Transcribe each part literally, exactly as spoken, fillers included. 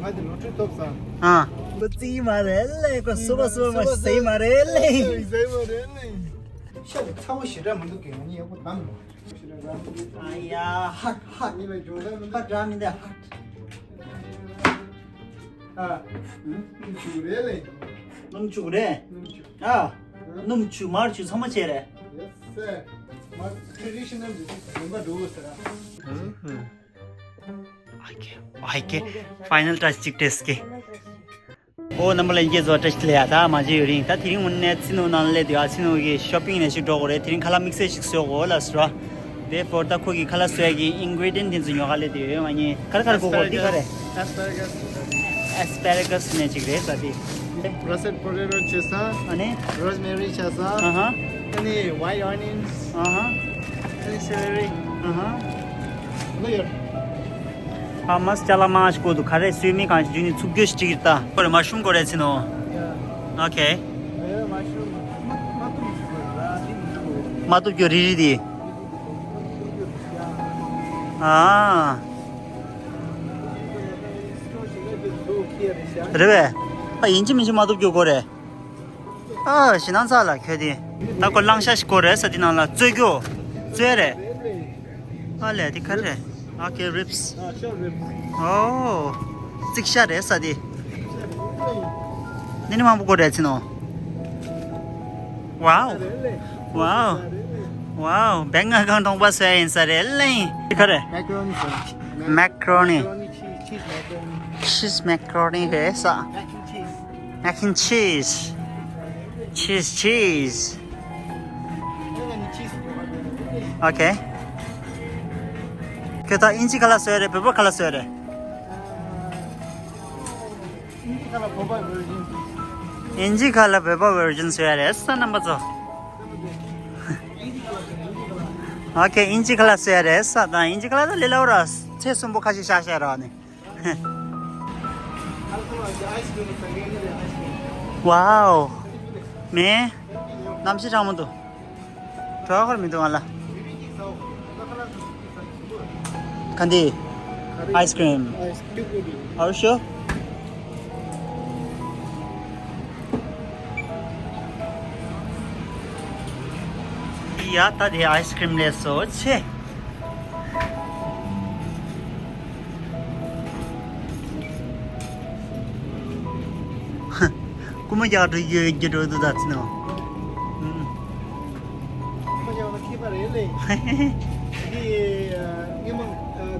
ང་དེ་ལོ་ཁྲི་ཐོབ་ས། ཨ། ཁོ་རྩིས་མ་རེད་ལེ། ཁོ་སུ་བ་སུ་བ་མ་ཟེར་མ་རེད་ལེ། ཟེར་མ་རེད་ལེ། ཤ་དེ་ཚ་བོ་ཞེ་དྲག་མི་འདུག་གས། ང་ཡག་པོ་བསྡམས་ཡོད། ཨ་ཡ། ཧ་ཧ། ཉི་མ་ཇོ་ད་མི་འདུག་ཧ་འདྲ་མི་འདུག་ཧ། ཨ། སྣུམ་བྱུག་རེད་ལེ། སྣུམ་བྱུག་རེད། སྣུམ་བྱུག་ཨ། སྣུམ་བྱུག་མར་བྱུག་ཚང་མ་བྱས་རེད། ཡེ་སེ། མ་ཊེ་ཌི་ཤི་ནལ་འདི་ཚོ་རིམ་པ་འགྲོ་དགོས་ཟེར་ར། ཨོ་ཁེ། ཨོ་ཁེ། ཕའི་ནལ་ཊཆ་ཅིག་སྤྲད་གི། ཨོ་རྣམ་པ་ལྷན་རྒྱས་ཚོ་བཀྲ་ཤིས་བདེ་ལེགས། ད་མ་བརྗེད་ཡོད་རིང་ད་དེ་རིང་དངོས་གནས་ཚི་ནུ་ནང་སླེབས་དུས། ཨ་ཚི་ནུ་གི་ཤོ་པིང་ནས་ཅིག་འགྲོ་དགོས་རེད། དེ་རིང་ཁ་ལག་དམིགས་བསལ་ཞིག་བཟོ་དགོས་ལབ་ཟེར་བ། དེ་ཕོར་ད་ཁོ་གི་ཁ་ལག་བཟོ་ཡ་གི་ཨིན་གི་རི་ཌི་ཡན་ཊི་དེ་ཚོ་ཉོ་ག་སླེབས་དུས་ཡོད། ང་གཉིས་ག་རེ་ག་རེ་གོ་གོ། འདི་ག་རེ། Asparagus. Asparagus ནས་ཅིག་རེད་ཟེར་དེ། Russet potato བྱས་ས། ཨ་ནི། Rosemary བྱས་ས། ཨ་ཧ། ཨ་ནི་white onions. ཨ་ཧ། ཨ་ནི་celery. ཨ་ཧ། ལོ་ཡོད། ཧ་མ་སི་ཅ་ལག་མང་ཞིག་དགོས་འདུག་ག་རེ་སུས་མི་གང་ཞིག་འཇུ་ནི་ཚུགས་རྒྱུ་ཞིག་ཅིག་ད། ཁོ་རེ་མ་ཤུམ་གོ་རེ་ཚི་ནོ། ཨོ་ཁེ། མ་ཐུབ་རྒྱུ་རི་རི་དེ། ཨ། རེད་པས། ཨ་ཡིན་གཅིག་མིན་གཅིག་མ་ཐུབ་རྒྱུ་གོ་རེད། ཨ་ཞེ་སྣང་ཚ་ལ་ཁྱོད་དེ། ད་ཁོ་གླང་ཤ་ཞིག་གོ་རེད་ཟེར། དེ་ནང་ལ་བཙོས་རྒྱུ། བཙོས་རེད། ཨ་ལས་དེ་ག་རེ། ཨོ་ཁེ། རིབ་སི། ཨོ། རྩིག་ཤ་རེད་ཟེར་དེ། འདི་ནི་མང་པོ་གོ་རེད་ཚི་ནོ། ཝའོ། ཝའོ། ཝའོ། བེང་ཨ་ཁའུན་ཊི་སྟོང་པ་བཟོས་ཡིན་ས་རེད་ལེ། དེ་ག་རེ། Macaroni. Macaroni. Macaroni. Cheese macaroni. Cheese macaroni རེད་ས། Mac and cheese. Mac and cheese. Cheese, cheese. ཨོ་ཁེ། ཁྱོད་ད་ཨིན་ཇི་ཁ་ལག་བཟོས་རེད། བོད་པ་ཁ་ལག་བཟོས་རེད། ཨིན་ཇི་ཁ་ལག་བོད་པ་བར་ཞིན། ཨིན་ཇི་ཁ་ལག་བོད་པ་བར་ཞིན་བཟོས་རེད་ས་རྣམ་པ་ཚོ། ཨོ་ཁེ། ཨིན་ཇི་ཁ་ལག་བཟོས་རེད་ས། ད་ཨིན་ཇི་ཁ་ལག་ད་ལས་སླ་པོ་ར། ཚེས་གསུམ་པོ་ཁ་ཤས་བཞག་བཞག་ར་ནི། Wow. མེ། གནམ་གཤིས་གྲང་མོ་འདུག་གྲོད་ཁོག་མི་འདུག་ང་ལ། ག་འདི། Ice cream. Are you sure? ཡ་ད་དེ་ice cream ལས་སོ་ཆེ། རྐུ་མ་རྒྱག་འགྲོ་ཡོད་རྒྱུ་འགྲོ་འདུག་ད་ཚི་ནོ། རྐུ་མ་རྒྱག་ལ་མཁས་པ་རེད་ལེ། འདི་ངས་མ་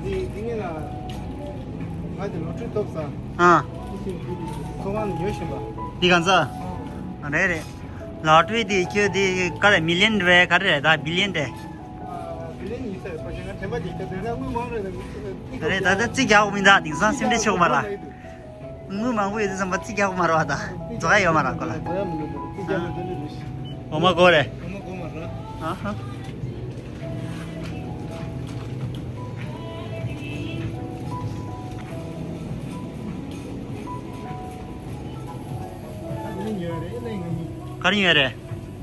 འདི་འདི་ངས་ལ་ང་དེ་ལོ་ཁྲི་ཐོབ་ས། ཨ། ཚོང་ཁང་ནས་ཉོ་བཞིན་པ། འདི་གང་ས། རེད་རེད། ལོ་ཊ་རི་དེ་ཁྱོད་དེ་ག་རེ་མི་ལི་ཡན་རེད་ག་རེ་རེད། ད་བི་ལི་ཡན་རེད། བི་ལི་ཡན་ཡིན་ས་རེད། ཕ་གཞན་ང་དྲན་པ་ཅིག་ཁྱོད་དེ་ན་དངུལ་མང་རེད། ད་རེད། ད་ལྟ་རྩིས་རྒྱག་དགོས་མི་འདུག་དེང་སང་སེམས་ཁྲལ་ཆེ་གི་མ་རེད། དངུལ་མང་པོ་ཡོད་དུས་ཙམ་པ་རྩིས་རྒྱག་དགོས་མ་རེད་པ། ད་རྫོགས་ཡ་ཡོད་མ་རེད་གོ་ལ། འོ་མ་གོ་རེད། ཨ་ཧ། ག་རེ་ཉོས་རེད། ཨ་ནི་ང་གཉིས། ག་རེ་ཉོས་རེད།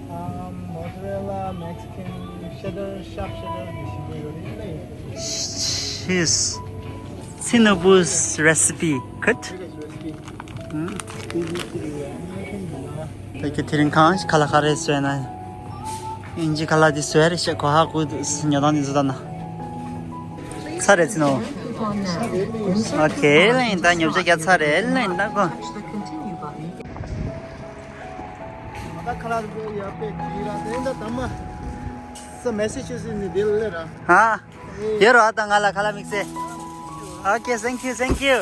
Um, mozzarella, Mexican cheddar, sharp cheddar འདི་ཞིག་ཉོས་ཡོད་རེད། ཨ་ནི། Cheese. Singapore's recipe. Good. Recipe. ད་ཁྱེད་དེ་རིང་གང་ཁ་ལག་ག་རེ་བཟོས་ན། ཨིན་ཇི་ཁ་ལག་འདི་བཟོས་རེད་ཤག་གོ་ཧ་གོ་འདུག་ཉོ་སྟངས་འདི་བཟོ་ད་ན། ཚར་རེད་ཚི་ནོ། ཨོ་ཁེ་ལེ། ད་ཉོ་ཆ་རྒྱག་ཚར་རེད་ལེ། ད་གོ། ད་ཁ་ལག་ཡག་པོ་ཡག་པོ་ཡིན་ལ། དེ་འདྲ་དམ་མ་ས་མེ་སི་ཆུ་སི་ནི་དེ་ལ་ལེ་ར། ཧ། ཡོད་རོགས། ད་ང་ལ་ཁ་ལག་དམིགས་བསལ། Okay, thank you, thank you.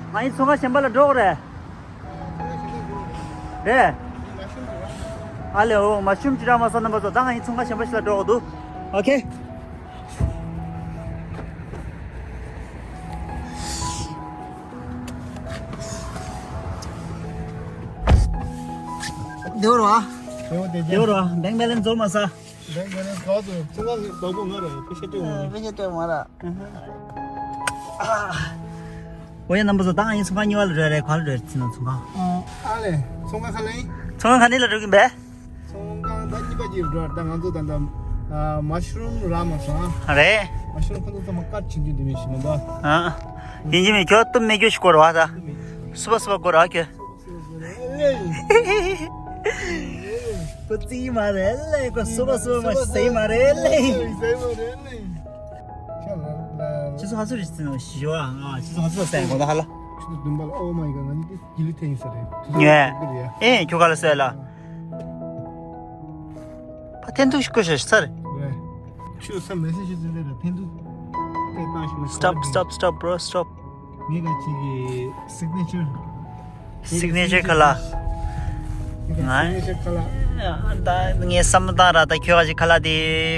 ང་ཡི་ཚོང་ཁང་གཞན་པ་ལ་འགྲོ་དགོས་རེད། རེད། ཨ་ལེ། འོ་མ་ཤུམ་ཅི་ར་མ་ས་རྣམ་པ་ཚོ། ད་ང་ཡི་ཚོང་ཁང་གཞན་པ་ཞིག་ལ་འགྲོ་དགོས་འདུག་ཨོ་ཁེ། བདེ་པོ་རེད་པ། བདེ་པོ་རེད་པ། བེང་བེ་ལན་ཛི་རོ་མ་ས། ལན་ག་རེ་ག་ཚོད་ཚོང་ཁང་གི་བདག་པོ་ང་རེད། ཕི་ཤ་སྤྲད་མ་རེད། ཕི་ཤ་སྤྲད་མ་རེད། ཨོ་ཡ། རྣམ་པ་ཚོ་ད་ཨ་ཡིན་ཚོང་ཁང་གཉིས་པ་ལ་རོལ་རེད། ག་ལ་རོལ་ཚིག་ན་ཚོང་ཁང་། ཨ་ལས། ཚོང་ཁང་ག་ལ་ཡིན། ཚོང་ཁང་ག་ནས་ལ་འགྲོ་གིན་པས། ཚོང་ཁང་ད་གཉིས་པ་ཅིག་འགྲོ། ད་ང་ཚོ་ད་ད་མ་ཤ་རུམ་ར་མ་སོང་ཨ། རེད། མ་ཤ་རུམ་ཁོ་ཚོ་ཚང་མ་ཀར་ཆེན་ཆུང་དེ་མི་ཤི་མི་འདུག་ཨ། ཡིན་གྱི་མི་ཁྱོད་གཏུམ་མེ་རྒྱུ་ཞིག་སྐོར་བ་ད། སུ་པ་སུ་པ་སྐོར་ཨ་ཁྱོད། པ་ཙི་མ་རེད་ལེ། ཁོ་སོ་པ་སོ་པ་མ་ཟེར་མ་རེད་ལེ། ཁྱེད་ཚོ་ཧ་སུ་རེད་ཟེར་ནོ་ཞི་བ་ང་ཁྱེད་ཚོ་ཧ་སུ་ཟེར་གོ་ད་ཧ་ལ། ཁྱེད་ཚོ་བདུན་པ་ལ་ཨོ་མའི་ག་ང་གཉིས་དེ་གྱི་ལི་ཐེན་ས་རེད། ངས་ཨེ་ཁྱོད་ག་ལ་ཟེར་ལ། ཕ་ཐེན་ཐུག་ཤི་ཀོ་ཤ་ཤི་ཚར། ཁྱོད་ས་མེ་སེ་ཤི་ཟིན་ལེ་ར་ཐེན་ཐུག་དེ་བཏང་ཤི་ན། Stop, stop, stop, bro, stop. ངས་ག་ཅིག་གི་སིག་ནེ་ཅར། སིག་ནེ་ཅར་ཁ་ལག་ང་། སིག་ནེ་ཅར་ཁ་ལག་ད་ངས་བསམ་བློ་བཏང་ར་ད་ཁྱོད་ག་ཅིག་ཁ་ལག་དེ་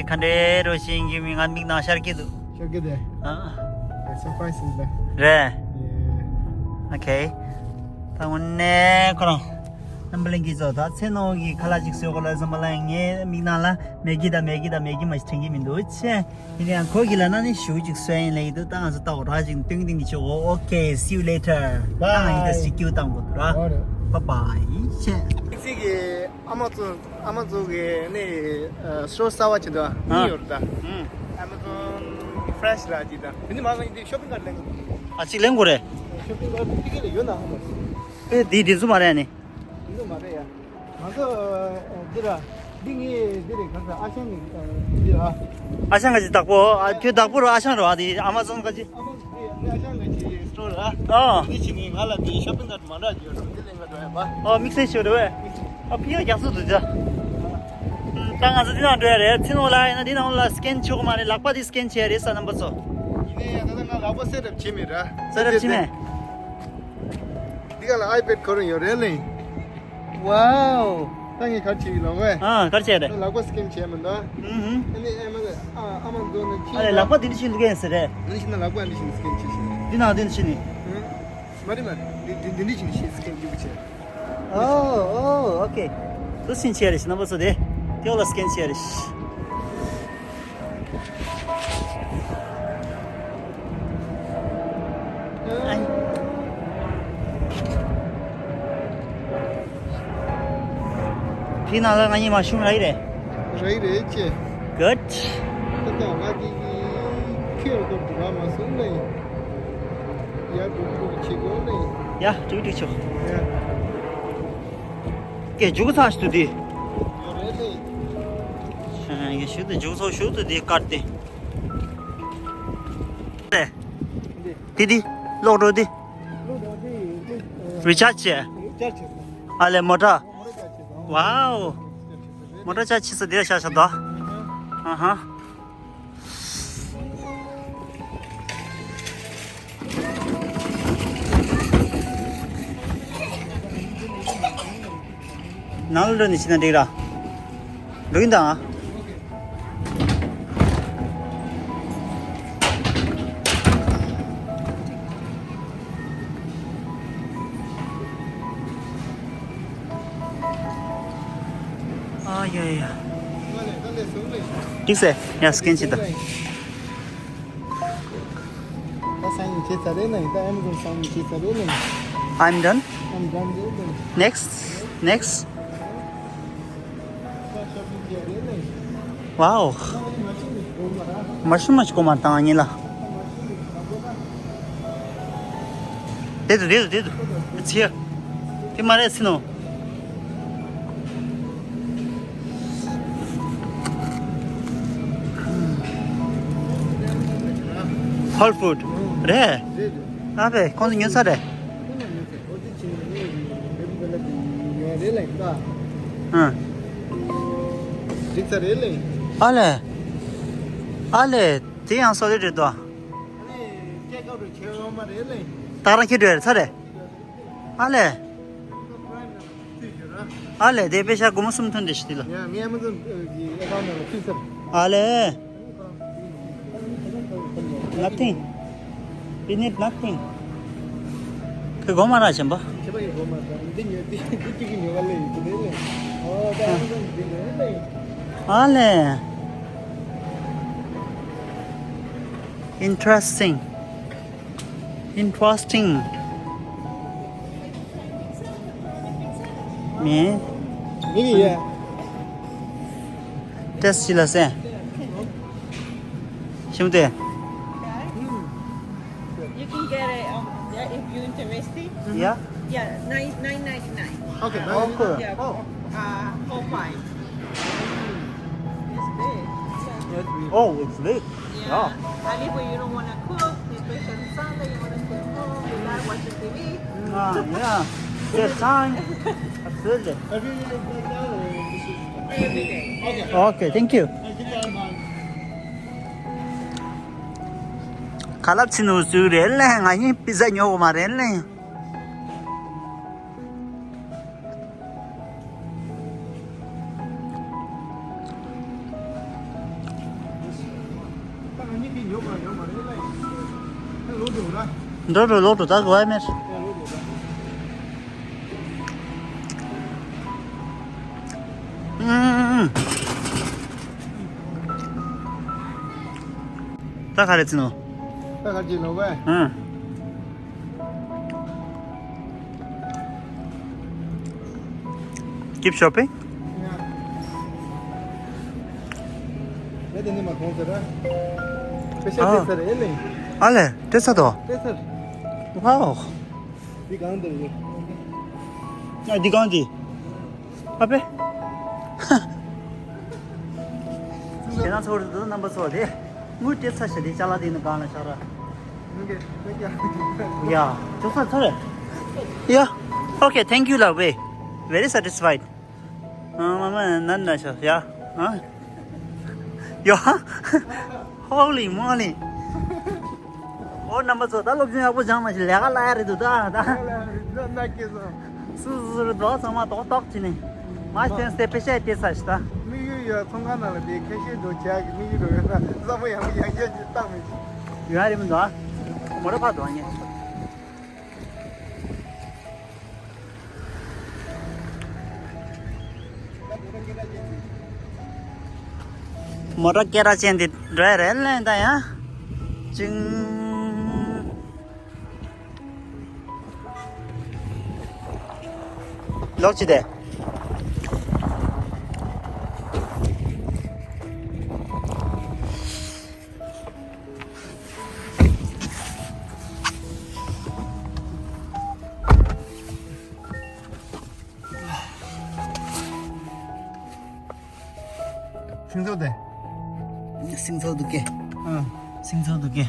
ག་འདྲའི་རོ་ཞིང་གི་མི་ང་མིག་ནང་ཤར་གི་འདུག་ཤར་གི་དེ། ཨ། སར་པ་རའི་སི་རེད། རེད། ཨོ་ཁེ། ད་དངོས་གནས་ཁོ་རང་། རྣམ་པ་ལྷན་རྒྱས་ཚོ་ད་ཚེ་ནོ་གི་ཁ་ལག་ཅིག་བཟོས་གོ་ལ་བསམ་པ་ལ་ངའི་མིག་ནང་ལ་མེ་གི་དང་མེ་གི་དང་མེ་གི་མ་ཞིག་དྲན་གི་མི་འདུག་ཆེ། ཡིན་ཡང་ཁོ་གི་ལ་ན་ནི་ཞུ་ཅིག་གསོན་ཡིན་ལེ་ཡི་འདུག་ད་ང་ཚོ་ལྟ་འོ་ར་ཅིག་ཏིང་ཏིང་གི་ཆོ། ཨོ་ཁེ། See you later. ད་ང་ཡིན་ད་ཞིག་ཀྱུ་བཏང་གོ་ར། Bye bye. ཆེ། ཚིག་གི་ཨ་མ་ཚོ་ཨ་མ་ཚོ་གི་ནི་སི་ཊོར་གསར་པ་ཅིག་འདུག་ཨ། གཉིས་ཡོད་རེད་ད། ཨ་མ་ཛོན་ཕི་རེ་ཤི་ལ་ཅིག་དང་དེ་ནི་མ་ག་ཡིན་དེ་ཤོ་པིང་ཀར་ལེན་གོ། ཨ་ཅིག་ལེན་གོ་རེད། ཤོ་པིང་ཀར་ཕི་ཀེ་ལ་ཡོད་ན་ཧ་མ་སི། ཨེ་འདི་འདི་ཚོ་མ་རེད་ནི། འདི་ཚོ་མ་རེད་ཡ། ང་ཚོ་འདི་ར། འདི་ངའི་འདི་རེད་གང་ཟེར་ཨ་ཞང་གི་འདི་ར། ཨ་ཞང་ག་ཅིག་བདག་པོ་ཨ་ཁྱོད་བདག་པོ་ར་ཨ་ཞང་ར་བ་དེ་ཨ་མ་ཛོན་ག་ཅིག་ཨ་མ་ཛོན་འདི་ཨ་ཞང་ག་ཅིག་སི་ཊོར་ར། ཨ། འདི་ཕྱི་ནས་ང་ལ་འདི་ཤོ་པིང་ཀར་མ་འདྲ་ཅིག་ཡོད་རེད། འདི་ལེན་ག་འགྲོ་ཡ་པ། ཨ་དམིགས་བསལ་ཞིག་རེད་བས། ཨ་ཕི་ཡ་རྒྱག་སུ་འདུག་ཅག་ད་ང་ཚོ་འདི་ནང་འགྲོ་ཡ་རེད། ཚེ་ནོ་ལ་ཡིན་ན་འདི་ནང་ལ་སི་ཀེན་བྱེད་དགོས་མ་རེད། ལག་པ་འདི་སི་ཀེན་བྱེད་ཡ་རེད་ས་རྣམ་པ་ཚོ། ཡིན་ནའི་ཡ་ད་ལྟ་ང་ལག་པ་སེ་ཊབ་བྱེད་མེད་ར། སེ་ཊབ་བྱེད་མེད། འདི་ག་ལ་ཨའི་པེ་ཌི་ཁོ་རང་ཡོད་རེད་ལེ། ཝའོ། ད་ངས་ག་རེ་བྱེད་ཀྱི་ལོག་གས། ཨ་ག་རེ་བྱས་རེད། ལག་པ་སི་ཀེན་བྱས་མི་འདུག་ཨུ་ཧུམ། ཨ་ནི་ཨེ་མ་ཟེར་ཨ་ཨ་མ་འདོན་ནས་ཁྱི་ཨ་ལས་ལག་པ་འདི་འདྲ་ཞིག་འདུག་གས་ཟེར་རེད། འདི་ཞིག་ན་ལག་པ་འདི་ཞིག་སི་ཀེན་བྱེད་ཤིག་འདི་ནང་འདི་འདྲ་ཞིག་ནི། ཨུ། མ་རེད་མ་རེད། འདི་འདི་འདི་འདྲ་ཞིག་ནི་ཞིག་སི་ཀེན་རྒྱུག་བྱས། ཨོ་ཨོ་ཨོ་ཁེ། འདི་སི་ཀེན་བྱས་རེད་ཞིག་རྣམ་པ་ཚོ་དེ། དེ་འོག་ལ་སི་ཀེན་བྱས་རེད་ཞིག་དེའི་ནང་ལ་ང་གཉིས་མ་ཤུང་ར་ཡི་རེད། ར་ཡི་རེད་ཅེ། Good. ད་ལྟ་ང་གི་ཁྱོད་ཀྱི་འགྲོ་བ་མ་སོང་ལེ། ཡ་འགྲོ་འགྲོ་གི་ཆེ་གོ་ལེ། ཡ་འགྲོ་འགྲོ་ཆོག་ཡ། ཀེ་འཇུག་ཚང་ཞིག་ཏུ་དེ། ཡོད་རེད་ལེ། ཡ་ཞུ་དུ་འཇུག་ཚོགས་ཞུ་དུ་དེ་བཀར་ཏེ། དེ་དེ་གློག་འགྲོ་དེ། རི་ཅར་ཇི་བྱས། རི་ཅར་ཇི་བྱས། ཨ་ལས་མོ་ཊ། མོ་ཊ་ཅར་ཇི་བྱས། ཝའོ། མོ་ཊ་ཅར་ཇི་བྱས་དེ་ལ་ཤ་ཤ་དོ། ཨ་ཧ། ནང་ལ་འགྲོ་ནས་ཕྱིན་ན་འགྲིག་ར། འགྲོ་ཡིན་དང་ཨ། ཡ་ཡ། འགྲིག་སེ། ཡ་སི་ཀེན་བྱེད་དང་། ད་སའིན་བྱས་ཚར་རེད་ན་ཡིན། ད་ཨེ་མ་ཛོན་སའིན་བྱས་ཚར་རེད་ན་ཡིན། I'm done. I'm done རེད་ན་ཡིན། Next. Next. ད་ཤོ་པིང་བྱས་རེད་ན་ཡིན། Wow. ད་ང་ནི་མ་ཤི་ནི་གོ་མ་ར། མ་ཤི་མ་ཤི་གོ་མ་བཏང་ཨ་ཉིན་ལ། ད་ང་ཤི་ནི་གོ་མ་ར། དེ་དུ་དེ་དུ་དེ་དུ། ཚིག་དེ་མ་རེད་ཚི་ནོ། Whole Foods རེད། རེད་རེད། ཨ་ཕས་ཁོང་ཚོ་ཉོ་ཚར་རེད། ཁོང་ཚོ་ཉོ་ཚར། ཨོ་དེ་ཕྱིན་ནས་ངས་ཡིན་ནས་རེད་ལ་དེ་ཉོ་རེད་ལ་ཡིན་ད། ཨ། འགྲིག་ཚར་རེད་ལ་ཡིན། ཨ་ལས། ཨ་ལས། དེ་ཡང་སོ་ལེ་རེད་དོ། ཨ་ལས་སྐྱེ་སྐབས་རུ་ཁྱེད་འོ་མ་རེད་ལ་ཡིན། ད་རང་ཁྱེད་འགྲོ་ཡ་རེད་ཚར་རེད། ཨ་ལས། ཨ་ལས་དེ་པེ་ཤ་སྒོར་མོ་གསུམ་ཐོན་ཏེ་ཤི་ལ། ཡ་ངའི་ཨ་མ་ཛོན་གྱི་ཨེ་ཁའུན་ཊི་ནང་ལ་ཕུལ་ཚར། ཨ་ལས། Nothing. We need nothing. ཁོས་སྒོར་མོ་རག་བཞིན་པ། ཁྱེད་པ་ཡི་སྒོར་མོ་རག་འདི་ཉོས་འདི་འདི་གཅིག་གི་ཉོ་ག་ལས་ཡིན་འདི་ལས། ཨོ་ད་ཨ་མ་ཛོན་འདི་ཉོ་ལས་ཡིན། ཨ་ལེ། Interesting. Interesting. མེ། མེ་ཡ། ཏེས་ཅི་ལ་སེ། ཤིམ་ཏེ། You can get it, um, yeah, if you're interested. Yeah? Yeah, nine, nine ninety-nine. Okay, okay. Yeah, uh, whole five. It's big. Yeah. Oh, it's big. Yeah. Yeah. I mean, when you don't want to cook, especially Sunday, you want to stay home, you like watching T V. Ah, yeah. Save time. Absolutely. Every day, break down, or this is every day. Okay. Okay, thank you. Thank you very much. ཁ་ལབ་ཕྱིན་ནུ་ཟུག་རེད་ལེ། ང་གཉིས་པི་ཛ་ཉོ་གོ་མ་རེད་ལེ། འགྲོ་འགྲོ་ལོག་འགྲོ་ད་གོ་ཨ་མེར། ད་ག་རེ་ཚིག་ནོ། ད་ག་ཅི་ནོ་བས། ཨང་། Keep shopping. ཡ་དེ་ནི་མ་གོང་ཟེར་ར། པེ་ཤ་ཨ། ཏེ་ཚར་ཨེ་ལེ། ཨ་ལེ་ཏེ་ཚར་དོ། ཏེ་ཚར། ཝའོ། འདི་གང་འདིར་ཡོད། ཨ་འདི་གང་འདི། ཨ་པེ། ཁྱེད་རང་ཚོར་དུ་རྣམ་པ་ཚོ་དེ། དངུལ་སྤྲད་ཚར་ཤག་དེ་ཅ་ལག་དེ་ནི་གང་ལ་ཤག་ར། ཡ། ཅོག་ཚར་ཚར། ཡ། Okay, thank you ལ་ཝེ། Very satisfied. ཨ་མ་མ་ན་ན་ཤག་ཡ། ཨ། ཡ། Holy moly. ཨོ་རྣམ་པ་ཚོ་ད་སློབ་སྦྱོང་ཡག་པོ་སྦྱངས་མ་ཤེས་ལས་ཀ་ལ་ཡ་རེད་འདུག་ད་ད། ན་ན་སྐྱེས་སོང་། སུ་སུ་རུ་འགྲོ་ཚང་མ་ཏོག་ཏོག་བྱས་ནས། མ་ཤེས་སྟེ་པེ་ཤ་སྤྲད་ཚར་ཤག་ད། དམིགས་ཡུལ་ཡ་ཚོང་ཁང་ནང་ལ་དེ་ཁ་ཤས་འགྲོ་བྱ་གི་དམིགས་ཡུལ་འགྲོ་ཡོད་ན་བསམ་བློ་ཡང་ཡང་ཡང་ཅིག་བཏང་མི་ཤེས། ཡོད་རེད་མི་འདུག་ཨ། མོ་ར་ཕར་འགྲོ་ཨ་ཉེ། མོ་ཊ་སྐད་གྲགས་ཅན་འདི་འགྲོ་ཡ་རེད་ལན་ད་ཡ། ཅིང་། ལོག་ཅི་དེ། སིང་ཚོ་དེ། སིང་ཚོ་འདུག་གེ། ཨ། སིང་ཚོ་འདུག་གེ།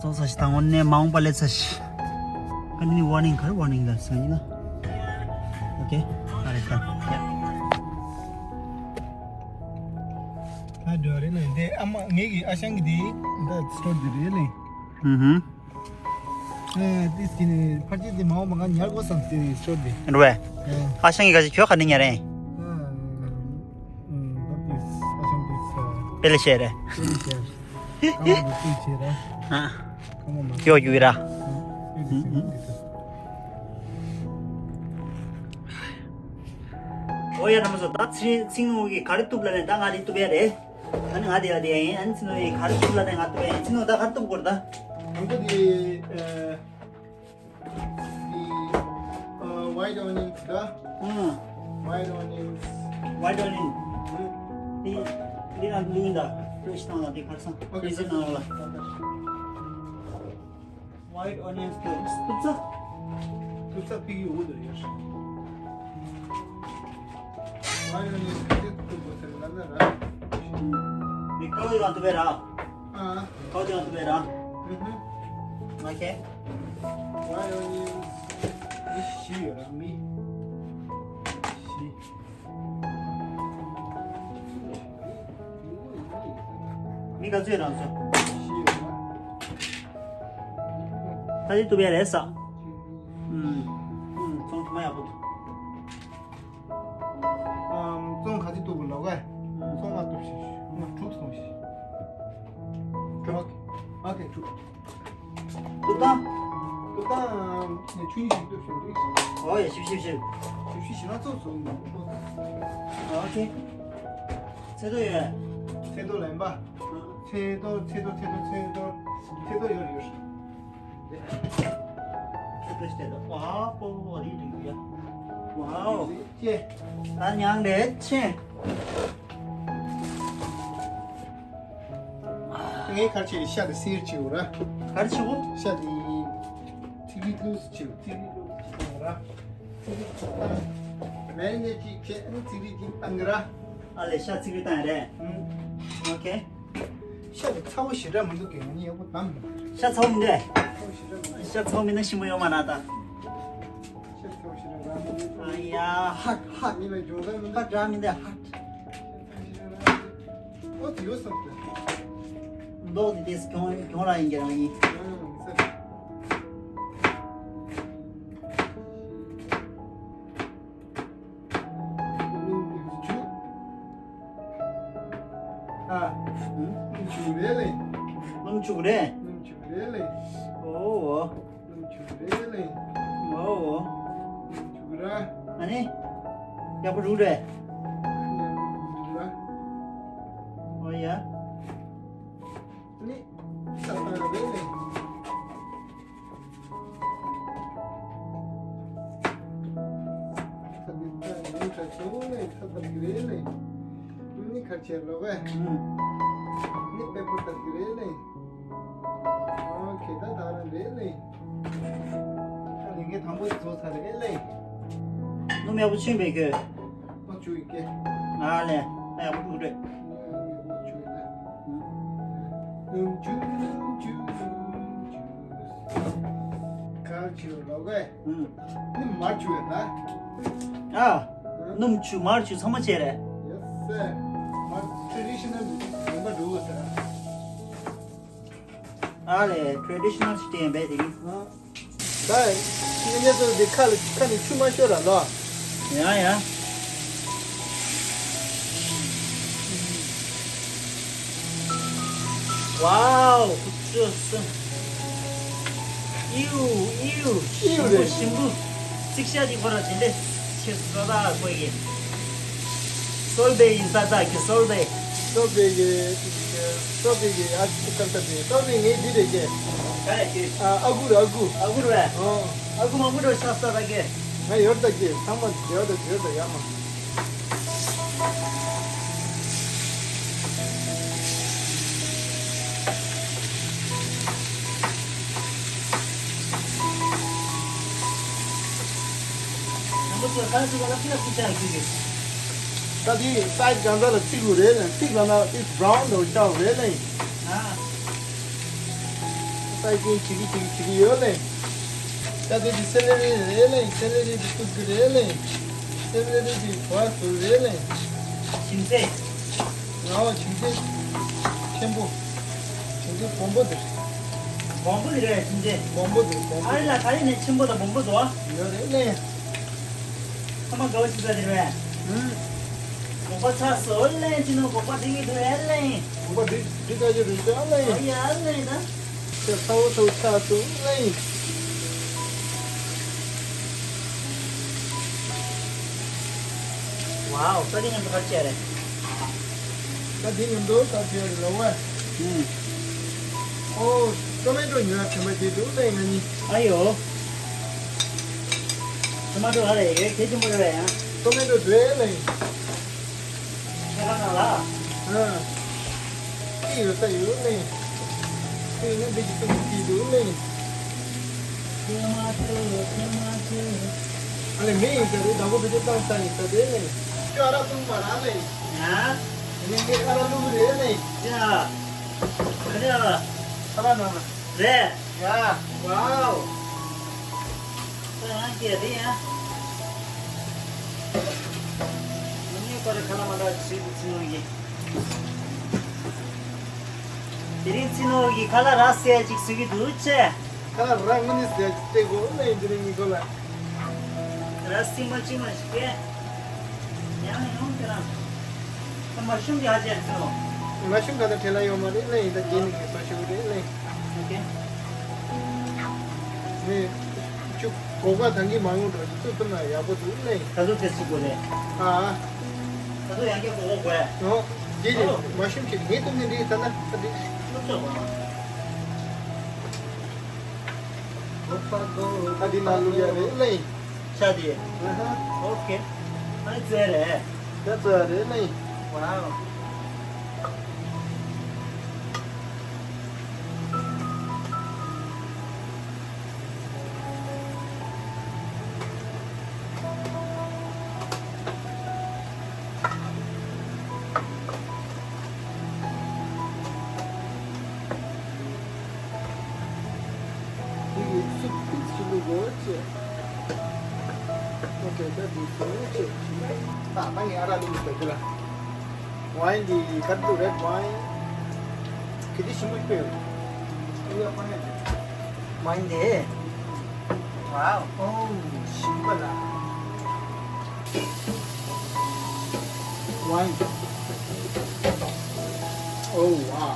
ཙོག་ས་ཞིག་དང་འོན་ནས་མ་འོངས་པ་ལས་ས་ཞིག་ཀ་ནི་ཝར་ནིང་ག་རེ་ཝར་ནིང་ལ་སང་ཡིན་ན། ཨོ་ཀེ། ཨ་རེ་ད། ཡ། ད་འགྲོ་རེད་ན་འདི་ཨ་མ་ངེད་ཀྱི་ཨ་ཞང་གི་འདི་ད་སི་ཊོར་འདི་རེད་ལེ། ཧུམ་ཧུམ། ཨ་ཏིས་ཀྱི་ནི་ཕར་ཅི་འདི་མ་འོངས་པ་ང་ཉར་དགོས་བསམ་སྟེ་སི་ཊོར་འདི། རེད་བས། ཨ་ཞང་གི་ག་ཅི་ཁྱོད་ག་ནས་ཉར་རེད། ཨ་ཨ་ད་ཏིས་ཨ་ཞང་ཏིས་ཨ་པེ་ལེ་ཤེ་རེད། པེ་ལེ་ཤེ་རེད། ཀ་མ་མ་ཏིས་ཤེ་རེད། ཨ། ཀ་མ་མ་ཡོ་ཡུ་ར། ཨ་ཨ་ཨ་ཨོ་ཡ་རྣམ་པ་ཚོ་ད་ཚིང་ཚིང་ངུ་གི་ག་རེ་གཏུབ་ལ་ནས་ད་ང་རེ་གཏུབ་ཡ་རེད། ཨ་ནི་ང་དེ་ཡ་དེ་ཡ་ཡིན། ཨ་ནི་ཚིང་ངུ་གི་ག་རེ་གཏུབ་ལ་ནས་ང་གཏུབ་ཡ་ཡིན། ཚིང་ངུ་ད་ག་རེ་གཏུབ་དགོས་རེད་ད། དང་པོ་དེ་ཨ་དེ་ཨ་white onions ད། ཨང་། White onions. White onion. ཨང་། དེ་དེ་ལ་ལུས་ད་fresh བཏང་ལ་དེ་གར་སོང་། ཨོ་ཀེ། freezer ནང་ལ། White onions ཏུ་ཏུ་ཚ། ཏུ་ཚ་ཕིག་ཡོད་དོ་ཡོད། White onions ཏུ་ཏུ་ཏུ་ཚ་ལ་ན་ར། ནི་ཀའོ་ཡང་ཏུ་བེ་ར། ཨ། ཀའོ་ཡང་ཏུ་བེ་ར། ཨུ་ཧུ། ཨོ་ཀེ། White onions ནི་བཞི་ཡོད་ར་མི། བཞི། མི་ག་ཚོད་རང་ཚོ། ད་དེ་གཏུབ་ཡ་རེད་ས། ཨུམ། ཨུམ། ཚོང་མ་ཡག་པོ་འདུག་ཨམ། ཚོང་ག་ཚོད་གཏུབ་དགོས་ལོ་ག་ཚོང་མ་གཏུབ་ཤིག་མ་དྲུག་སོང་ཤིག་དྲུག་ཨོ་ཁེ། དྲུག་ཏུ་ཏང་། ཏུ་ཏང་ཆུ་ཡིན་ཞིག་ཏུ་ཞིག་རིགས། ཨོ་ཡ་ཞིབ་ཞིབ་ཞིབ། ཞིབ་ཞིབ་ཞིབ་ན་ཚོགས་སུ་ཨོ་ཁེ། ཚལ་ཏོ་ཡོད། ཚལ་ཏོ་ལེན་པ། ཚལ་ཏོ་ཚལ་ཏོ་ཚལ་ཏོ་ཚལ་ཏོ་ཚལ་ཏོ་ཡོད་ཡོད། ཚལ་ཏོ་ཞིག་ལེན་པ། ཨ་པོ་རི་རི་ཡ། ཝའོ། ཅེ། ད་མྱང་རེད་ཆེ། ངས་ཁར་ཆེ་ཤ་དེ་སིར་ཅིའུ་ར། ཁར་ཆེ་བོ། ཤ་དེ་ཚིག་རིགས་ལུས་ཅིའུ་ཚིག་རིགས་ལུས་ཅིའུ་ར། ཚིག་རིགས་ཅིའུ་ར། མེ་ནེ་ཅིག་ཆེ་ཨ་ནི་ཚིག་རིགས་ཅིག་བཏང་གི་ར། ཨ་ལེ་ཤ་ཚིག་རིགས་བཏང་རེད། ཨུམ། ཨོ་ཁེ། ཤ་དེ་ཚ་བོ་ཞེ་དྲག་མི་འདུག་གས། ང་གཉིས་ཡག་པོ་དམ་མི་འདུག་ཤ་ཚ་བོ་མི་འདུག་ཚ་བོ་ཞེ་དྲག་མི་འདུག་ཤ་ཚ་བོ་མིན་ན་ཞིམ་པོ་ཡོད་མ་རེད་ད། ཤ་ཚ་བོ་ཞེ་དྲག་ར་མི་འདུག་ཨ་ཡ་ཧཊ་ཧཊ། ངས་ལ་འཇོག་ས་མི་འདུག་ཧཊ་ར་མི་འདུག་ཧཊ། ཤ་ཚ་བོ་ཞེ་དྲག་ར་མི་འདུག་ཨོ་དེ་ཡོད་སོང་ཟེར། མདོག་དེ་དེས་གྱོང་གྱོང་ར་ཡིན་གྱི་རང་ཡིན། ཨང་ཟེར། ཨ། སྣུམ་བྱུག་རེད་ལེ། སྣུམ་བྱུག་རེད། སྣུམ་བྱུག་རེད་ལེ། ཨོ། སྣུམ་བྱུག་རེད་ལེ། ཨོ། སྣུམ་བྱུག་ར། ཨ་ནི། ཡག་པོ་རུག་རེད། ཡག་པོ་རུག་ར། ཨོ་ཡ། ཨ་ནི། ས་བཏང་རེད་ལེ། ཚ་འདི་ཚ་ཡང་ཁྲ་ཆུང་ལེ་ཚ་ཚ་གི་རེད་ལེ། ནི་ཁ་ཆེ་ལོ་བས། ནི་པེ་པོ་ཏ་གི་རེད་ལེ། ཨོ་ཁེ་ད་ད་རང་རེད་ལེ། ད་ལིང་གེ་དང་པོ་བཟོ་ཚར་རེད་ལེ། ནུ་མེ་བུ་ཆུན་པེ་གི། ཨོ་ཆུ་ཡི་ཀེ། ཨ་ལེ། ད་ཡག་པོ་ཐུག་རེད། ཨོ་ཆུ་ཡི་ད། ནུ་ཆུ་ནུ་ཆུ་ནུ་ཆུ། ཁ་ཆུ་ལོ་བས། ཨུམ། ནི་མར་ཆུ་ཡོད་ད། ཨ། སྣུམ་ཆུ་མར་ཆུ་ཚང་མ་བྱས་རེད། ཡེ་སེ། མར་ཊེ་རེ་ཌི་ཤི་ནལ་ཡིན་པ་འགྲོ་གི་ཟེར། ཨ་ལེ་ཊེ་རེ་ཌི་ཤི་ནལ་ཞིག་བསྟན་པས་དེ་རིང་། ཨ། ད་ངེད་ཚོ་འདི་ཁ་ལ་ཁ་ནས་ཆུ་མ་ཤོར་ར་ལོ། ཡ་ཡ། ཝའོ། ཁུ་ཚུར་སོང་། ཨིའུ་ཨིའུ། ཨིའུ་ཞིམ་པོ་རེད། ཞིམ་པོ། ཚིག་ཤ་དེ་ཁོ་ར་དེ་འདྲས་ཆེ་སོ་ད་ཁོ་གི། སོལ་བེ་ཡིན་ས་ད་གི་སོལ་བེ། སོལ་བེ་གི། སོལ་བེ་གི་ཨ་ཅི་ཁར་ས་དེ་སོལ་བེ་ངའི་འདི་རེད་གི། ག་རེ་གི། ཨ་ཨ་གུ་ར་ཨ་གུ། ཨ་གུ་ར། ཨོ། ཨ་གུ་མང་པོ་འགྲོ་ཤ་ས་ད་གི། ང་ཡོད་ད་གི་ཚང་མ་བདེ་བ་དང་བདེ་བ་དང་ཡག་མ། ད་དེ་སའི་གང་ཟག་ལ་ཚིག་དགོས་རེད་ལ་ཚིག་ལ་ན་it's brown དོ་ཤ་རེད་ལ། ཨ། ད་ཅིག་ཅིག་ཅིག་ཅིག་ཡོད་ལེ། ད་དེ་དེ་སེ་ལེ་རི་རེད་ལེ། སེ་ལེ་རི་དེ་ཀུ་ཀུ་རེད་ལེ། སེ་ལེ་རི་དེ་བ་སུ་རེད་ལེ། ཞིམ་ཚད། ཨོ་ཞིམ་ཚད་ཆེན་པོ། ཞིམ་ཚད་སྦོམ་པོ་དེ། སྦོམ་པོ་དེ་རེད་ཞིམ་ཚད། སྦོམ་པོ་དེ་སྦོམ་པོ། ཨ་རི་ལ་ག་རེ་ནས་ཆེན་པོ་དང་སྦོམ་པོ་དོ། ཡོད་རེད་ལེ། ཚང་མ་དགའ་བོ་ཞིག་ཟ་དེ་རེད། ཨུམ། སྒོག་པ་ཚ་སོ་ལེན་ཅི་ནོ་སྒོག་པ་འདི་གི་དུ་ཨེ་ལེན། སྒོག་པ་འདི་འདི་ལྟ་རྒྱུ་རེད་ཤག་ལེན། ཨ་ཡ་ཨ་ལེན་ད། ཁྱེད་ཚ་བོ་ཚ་བོ་ཆགས་སོ་ལེན། ཝའོ་ས་འདི་མཉམ་དུ་ཁ་ཆེ་རེད། ད་འདི་མཉམ་དུ་ཁ་ཆེ་རེད་ལོ་བ། ཨུམ། ཨོ། ཊོ་མེ་ཊོ་ཉོ་ཡ་དྲན་པ་བྱེད་འདུག་ལེན་ང་གཉིས། ཨ་ཡོ། ཊོ་མ་ཊོ་ཨ་རེ་ཡོད་གལ་ཆེན་པོ་རེད་ཡ། ཊོ་མེ་ཊོ་འདྲ་ལེན། ཁྱེད་རང་ནང་ལ། ཨ། ཏིག་ཡོད་ས་ཡོད་ལེ། ཏིག་ནི་འདི་གི་ཏིག་ཏིག་འདུག་ལེ། ཁྱེད་མ་ཁྱེད་ཁྱེད་མ་ཁྱེད། ཨ་ལེ་མི་ཡིན་ས་རེད། དང་པོ་བི་ཌིའོ་བཏང་ས་ཡིན་ས་རེད་ལེ། ཁྱོད་ཨ་ར་བཏུང་མ་ར་ལེ། ཡ། ངས་ངས་ཨ་ར་བླུག་རེད་ལེ། ཡ། ཨ་ར་ཨ་ར་ནང་ལ། རེད། ཡ། ཝའོ། ད་ཡང་སྐྱེས་རེད་ཡ། ངས་ཁོ་རེ་ཁ་ལ་མ་འདྲ་བྱེད་དུ་ཚིག་ནོར་གྱིས། དེ་རིང་ཚིག་ནོར་གྱིས་ཁ་ལ་ར་སེ་ཅིག་ཟེར་གྱི་འདུག་ཅེ། ཁ་ལ་ར་དངོས་གནས་ཟེར་ཅིག་སྟེ་གོ་ལེ་དེ་རིང་ངས་ཁོ་ལ། ར་སེ་མ་ཅིག་མ་ཞིག་སྐྱེས། ཡང་ཡང་ཁྱེད་རང་། ད་མ་ཤུམ་གྱི་ཧ་ཅང་ཚིག་ནོར། མ་ཤུམ་ག་ད་ཁྲེལ་ལ་ཡོད་མ་རེད་ལེ། ཡིན་ད་རྒྱན་ནི་གི་བཟོ་ཞུ་རེད་ལེ། ཨོ་ཁེ། ནས། ཅུ། སྒོག་པ་ད་གིན་མ་ཡོང་འགྲོ་ཅིག་ཏུ་ཏུ་ན་ཡག་པོ་འདུག་ལེ། ད་དུ་དེ་སུ་དགོས་རེད། ཨ། ད་དུ་ཡང་བསྐྱར་སྒོག་པ་དགོས། ཨོ། དེ་ནི་མ་ཤུམ་ཅིག་མེད་དུ་མི་འདི་ད་ན་ད་འདི། ཨ་འདི་ནང་བླུག་ཡ་རེད་ལེ། ཤ་དེ། ཨ་ཧ། ཨོ་ཁེ། ཨ་ནི་བཙོས་རེད། ད་བཙོས་ཡ་རེད་ལེ། ཝའོ། འདི་གི་སུབ་པིས་ཞིག་བླུག་དགོས་ཅེས། ཨོ་ཁེ། ད་འདི་བཟོ་ཅེས། ད་ད་ངས་ཨ་རག་བླུག་དགོས་ལ། ཝའིན་འདི་ག་དུ་རེད་ཝའིན། གལ་ཏེ་ཞིམ་པོ་ཞིག་དཔེ་ཡོད། འདི་ཡ་ཕ་ངས། ཝའིན་དེ། ཝའོ། ཨོ། ཞིམ་པ་ལ། ཝའིན། ཨོ་ཝའོ།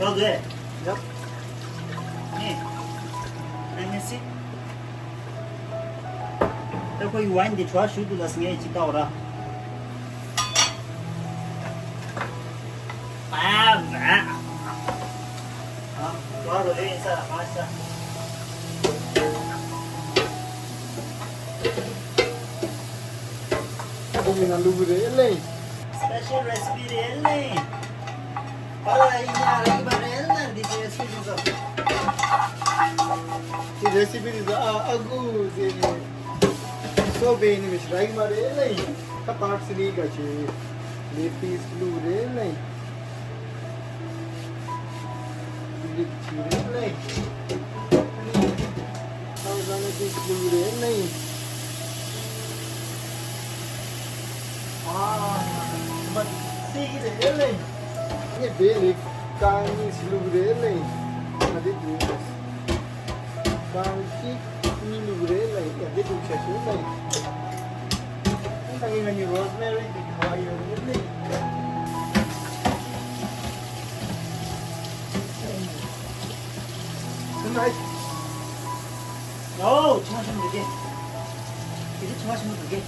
ཡག་རེད། ཡག་ནི། Let me see. ད་ཁོ་ཡི་ཝའིན་འདི་བྲོ་བ་ཞུ་འདུག་ལ་ངས་ཅིག་ལྟ་བ་ར། ཨ་ཝ། ཨ་ཝ་རོ་ལེ་ཡིན་ས་ལ་མ་ཤ། ཨ་ཁུ་མི་ན་ལུ་གུ་རེ་ལེ། Special recipe རེད་ལེ། ཨ་ལ་ཡིན་ཡ་རེད་མ་རེད་ལེ། འདི་ཅི་རེ་སི་པི་རེད་ཟེར། འདི་རེ་སི་པི་རེད་ཟེར། ཨ་ཨ་ཁུ་ཟེར་ནས། སོ་བེ་ནི་མི་ཤི་ར་གི་མ་རེད་ལེ། ད་པར་སི་ལི་ག་ཆེ། ལེ་པིས་ལུ་རེད་ལེ། འདི་ཆི་རེད་ལེ། ཨ་ཟ་ནེ་ཏིས་ལུ་རེད་ལེ། ཨ། མ་ཏིག་རེད་ལེ། ངས་བེ་ལེ་ཀ་ནིས་ལུ་རེད་ལེ། ཨ་དེ་དུ་ཀ་ཤི་ནི་ལུ་རེད་ལེ། ཡ་དེ་དུ་ཆ་ཤི་ལེ། ཨ་ངས་ང་ནི་རོ་སི་མེ་རི་དེ་ཁ་ཡོད་རེད་ལེ། Tonight. ཨོ། ཆུང་མ་ཆུང་མ་འདུག་གེ། དེ་ཚོ་ཆུང་མ་ཆུང་མ་འདུག་གེ།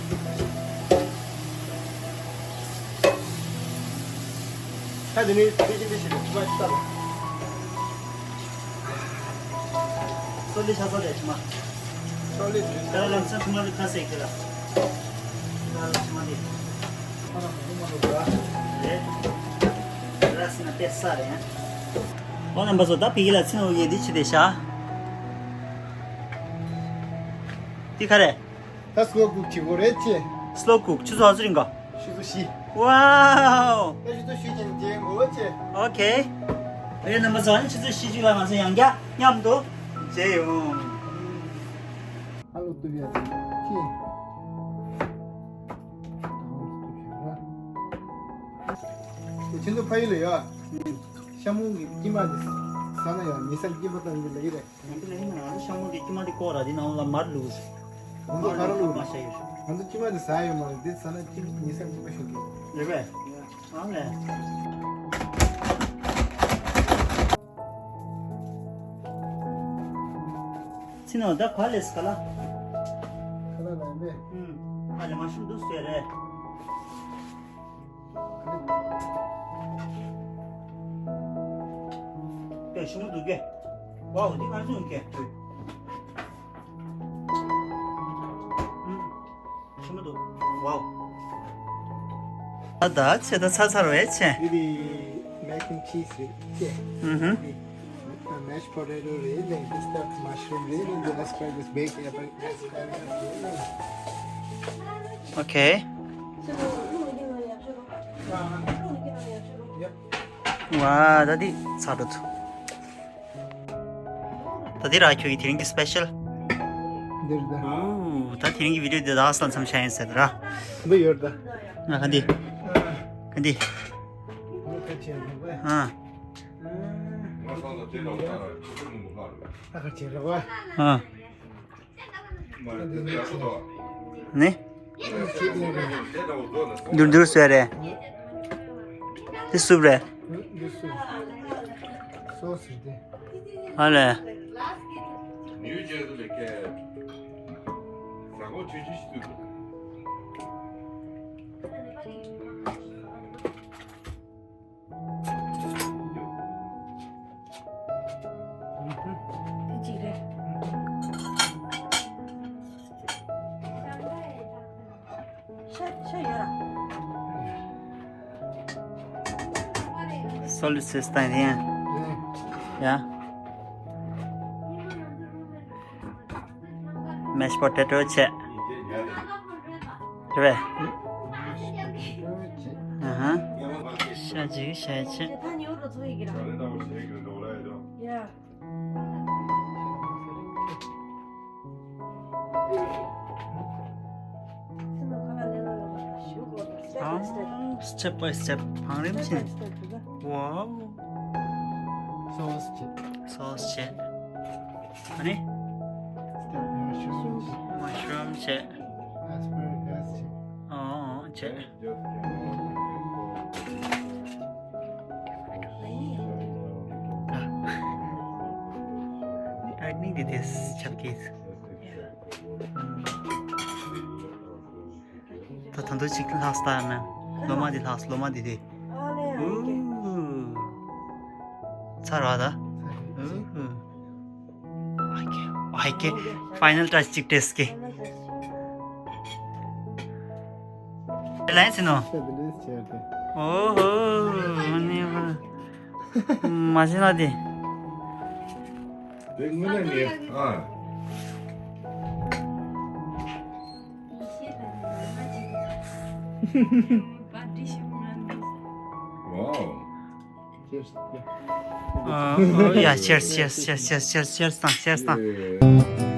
ད་དེ་ནས་དེ་བཞིན་དེ་བཞིན་དུ་ཆུང་མ་ཆུང་ལ། སོ་ལི་ཆ་ཚ་དེ་ཆུང་མ། སོ་ལི་དེ། ད་ལམ་སང་ཆུང་མ་ལི་ཁ་སེ་ཁེ་ལ། ད་ལམ་ཆུང་མ་དེ། ཁོ་ན་ཁོ་མ་ལོ་ར། རེད། ར་སི་ན་དེ་ས་རེད། ཨོ་རྣམ་པ་ཚོ། ད་ཕ་གི་ལ་ཚིག་ནོར་ཡེ་འདི་ཆི་དེ་ཤ། འདི་ག་རེ། ད་སི་ལོ་ཀུག་བྱེད་དགོས་རེད་ཅེ། སི་ལོ་ཀུག་ཆུ་ཚོད་ག་ཚོད་རིང་ག། ཆུ་ཚོད་བཞི། ཝའོ། ད་ཆུ་ཚོད་བཞི་ཉིན་མཇལ་དགོས་ཅེ། ཨོ་ཁེ། རེད། རྣམ་པ་ཚོ། ཨ་ནི་ཆུ་ཚོད་བཞི་ཅིག་ལ་ང་ཚོ་ཡང་བསྐྱར་མཉམ་དུ་མཇལ་ཡོང་། ཨ་ལོ་ཏུ་ཡ་ཅེ། ཁྱེད་ཚོ་ཕ་ཡུལ་ལ་ཡོད། ཤ་མོང་གི་སྐྱེས་མ་དེ་ཟ་ན་ཡང་མི་སེམས་སྐྱིད་པོ་བཏང་གི་ལབ་ཀྱི་རེད། ང་ཚོ་ལ་ཡིན་ན་ང་ཚོ་ཤ་མོང་གི་སྐྱེས་མ་དེ་བཀོག་ར་དེ་ནང་ལ་མར་བླུགས། ང་ཚོ་ག་རེ་བླུགས་རེད། མར་ཤ་ཡོད། ང་ཚོ་སྐྱེས་མ་དེ་ཟ་ཡོད་མ་རེད། དེ་ཟ་ན་སྐྱིད་མི་སེམས་སྐྱིད་པོ་ཞིག་གི། རེད་པས། ཨང་ལས། ཚི་ནོ་ད་ག་ལས་ག་ལ། ག་ལ་ལ་མེ། ཨུམ། ཨ་ལས་མ་ཤུགས་འདུག་ཟེར་རེད། དཔེ་ཞིམ་པོ་འདུག་གས། ཝའོ། འདི་ང་ཚོ་ཡིན་གས། ཨུམ། ཞིམ་པོ་འདུག། ཝའོ། ད་ད་ཚེ་ད་ཚ་ཚ་རེད་ཆེ། འདི་དེ་mac and cheese རེད་ཆེ། ཨུམ་ཧུམ། Mashed potato རེད། Then this stuff mushroom རེད། Then let's try this baked apple. Okay. ཝ། ད་འདི་ཚར་འགྲོ་ཐུབ། ད་འདི་ར་ཁྱོད་ཀྱི་དེ་རིང་གི་སི་པེ་ཤལ། འདིར་ད། ཨོ། ད་དེ་རིང་གི་བི་ཌི་ཡོ་འདི་ད་ཨ་སལ་མཚམས་བཞག་ཡིན་ཟེར་ད་ར། འདི་ཡོད་ད། ང་ག་འདི། ག་འདི། ཨ། ང་ས་ལ་དེ་ལ་ད་ར་ཆུ་ཚོད་མང་པོ་ལྷག་རེད། ཨ་ཁ་ཆེ་ར་བ། ཨ། ནི། འདུར་འདུར་བཟོས་རེད། འདི་སུབ་རེད། འདི་སུབ། སོ་སི་དེ། ཨ་ལས། ནིའུ་ཇར་སི་ལ་ཁྱེད་ཟ་ཁང་ཆུང་ཆུང་ཞིག་བཙུགས་འདུག། Solicit ཡ། Mashed potato བྱས། རེད་པས། ཨ་ཧ། ཤ་ཅིག་བྱས་བྱས། Step by step བང་རིམ་བཞིན། Wow. Sauce བྱས། Sauce བྱས། ཨ་ནི། Step mushroom བྱས། Mushroom བྱས། Asparagus བྱས། ཨོ་བྱས། I need this chapkis. ད་ད་འདུག་ཅིག་ལྷག་སྟ་ན། ལོ་མ་འདི་ལྷག་ལོ་མ་འདི་དེ། ཨུ། ཚར་བ་ད། ཨུ། ཨ་ཀེ། ཨ་ཀེ། Final touch ཅིག་ཏེས་ཀེ། ལན་སི་ནོ། ཨོ་ཧོ། ནི་བ། མ་ཤེས་ན་དེ། དེ་དངོས་གནས་ནི། ཨ། Wow. Cheers. Yeah. ཨ། ཨོ་ཡ། Cheers, cheers, cheers, cheers, cheers, cheers དང་། Cheers དང་། Yeah.